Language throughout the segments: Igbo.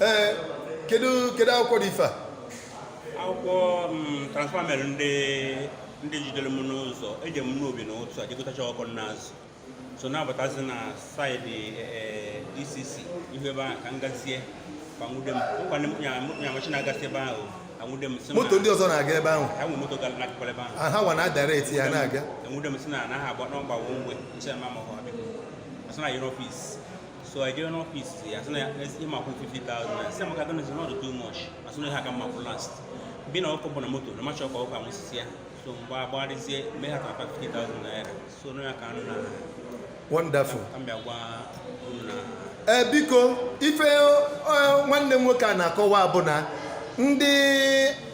Ee, kedu akwụkwọ dị ife a? Akwụkwọ transfer mere ndị jidere m n'ụzọ. Eje m n'obi n'ụtụ a jegotacha ọkụ n'azụ, so na-abatazi na side DCC ihu ebe ahụ ka m gazie ka nwude m nkwa ndị nyamachi na-agasị ebe ahụ anwude m sị m. Moto ndị ọzọ na-aga ebe ahụ? Ha nwe moto gara n'akụkọ ebe ahụ. Ha nwa na direct ya na-aga. Enwude m sị na anaghị agba n'ọgba one way. Nsị na mama ha, biko, asị na yere office. So I jere n'office ya, sị na ịmakwụ 50,000. Sị maka gịnị? Sị not too much. Asị na ihe aka mmakwụ last bi na ọkụ bụ na moto na macha ọkụ ọkụ anwụsịsị ya. So mgbe agbagharịzie mee ha transfer 50,000 naira. So na ya ka m na Wonderful. Ka m bịa gwa unu na Ee, biko, ife nwanne m nwoke a na-akọwa bụ na ndị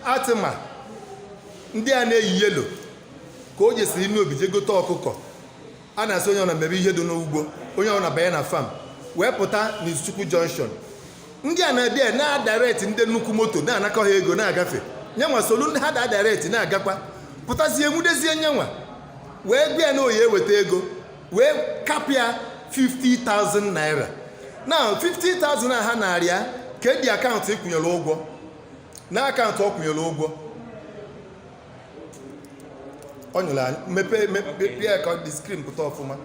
ATMA, ndị a na-eyi yellow, ka o jesiri n'obi je gote ọkụkọ a na-asị onye ọ na-emebe ihe dị n'ugbo, onye ọ na-abanye na farm, wee pụta n'Izuchukwu Junction. Ndị a na-abịa na-adirect ndị nnukwu moto, na-anakọ ha ego na-agafe. Nyanwa solu ndị ha da-adirect na-agakwa, pụtazie, nwudezie nyanwa, wee gwa ya na oyi eweta ego, wee kapịa 50,000 naira. Now 50,000 a ha na-arịa ka eji account ịkwụnyere ụgwọ na account ọ kwụnyere ụgwọ ọ nyụrụ anyị mepee mepee ya ka dị screen pụta ọfụma.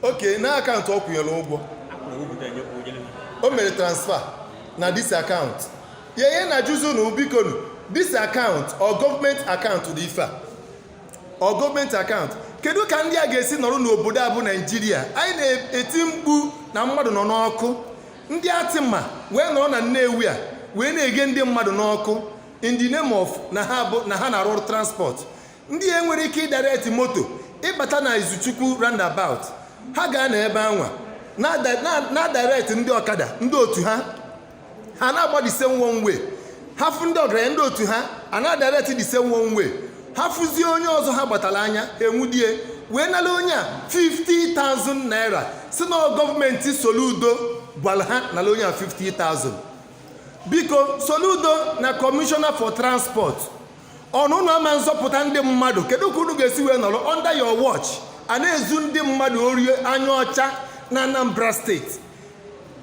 Oke na account ọ kwụnyere ụgwọ. Akwụrụ ewepụta enyekwa ojele ha. O mere transfer na this account ya. Ihe na-ajụzi unu, biko nu, this account ọ gọọmenti account dị ife a, ọ gọọmenti account? Kedu ka ndị a ga-esi nọrọ n'obodo a bụ Naijiria anyị na-eti mkpu na mmadụ nọ n'ọkụ, ndị ATMA wee nọrọ na Nnewi a wee na-ege ndị mmadụ n'ọkụ in the name of na ha bụ na ha na-arụ ọrụ transport? Ndị a nwere ike ịdirect moto ịbata na Izuchukwu roundabout, ha gaa na ebe anwa na direct ndị ọkada, ndị otu ha, ha na-agba the same one way. Ha fụ ndị ọgaranya, ndị otu ha, a na-adirect the same one way. Ha fụzie onye ọzọ ha gbatara anya, ha enwudie wee nara onye a 50,000 naira, si na gọọmenti Soludo gwara ha nara onye a 50,000. Biko, Soludo na Commissioner for Transport, ọnụnụ ama nzọpụta ndị mmadụ, kedu ka unu ga-esi wee nọrọ under your watch a na-ezu ndị mmadụ ori anya ọcha na Anambra Steeti?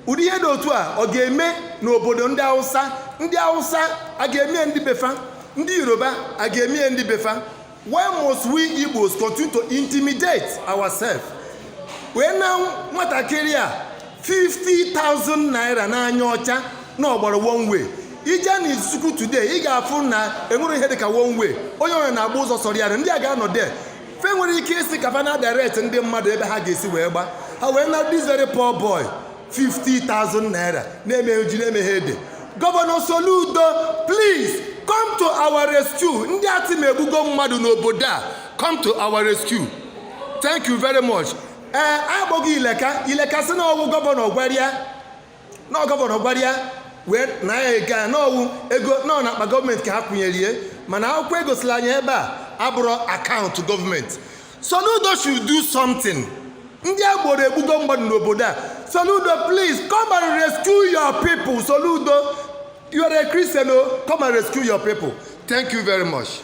Ụdị ihe dị otu a ọ ga-eme n'obodo ndị Hausa? Ndị Hausa a ga-eme ndị befa, ndị Yoruba a ga-eme ndị befa. Why must we Igbos continue to intimidate ourselves? Wee na nwatakịrị a 50,000 naira n'anya ọcha na ọgbara one way. Ije na Izuchukwu today, ị ga-afụ na enwere ihe dịka one way. Onye ọrịa na-agba ụzọ sọrọ ya. Ndị a ga-anọ there, fe nwere ike isi ka fa na direct ndị mmadụ ebe ha ga-esi wee gba ha, wee na this very poor boy 50,000 naira na-emeghe ji, na-emeghe ede. Governor Soludo, please come to our rescue. Ndị ATMA egbugo mmadụ n'obodo a. Come to our rescue. Thank you very much. Ee, agbọghọ ileka ileka sị na ọwụ governor gwara ya, na governor gwara ya wee na ya ego a n'ọwụ ego nọ n'akpa gọọmenti ka ha kwụnyere ihe, mana akwụkwọ egosila anyị ebe a abụrụ account gọọmenti. Soludo should do something. Ndị agboro egbugo mmadụ n'obodo a. Soludo, please come and rescue your people. Soludo, you are a Christian o. Come and rescue your people. Thank you very much.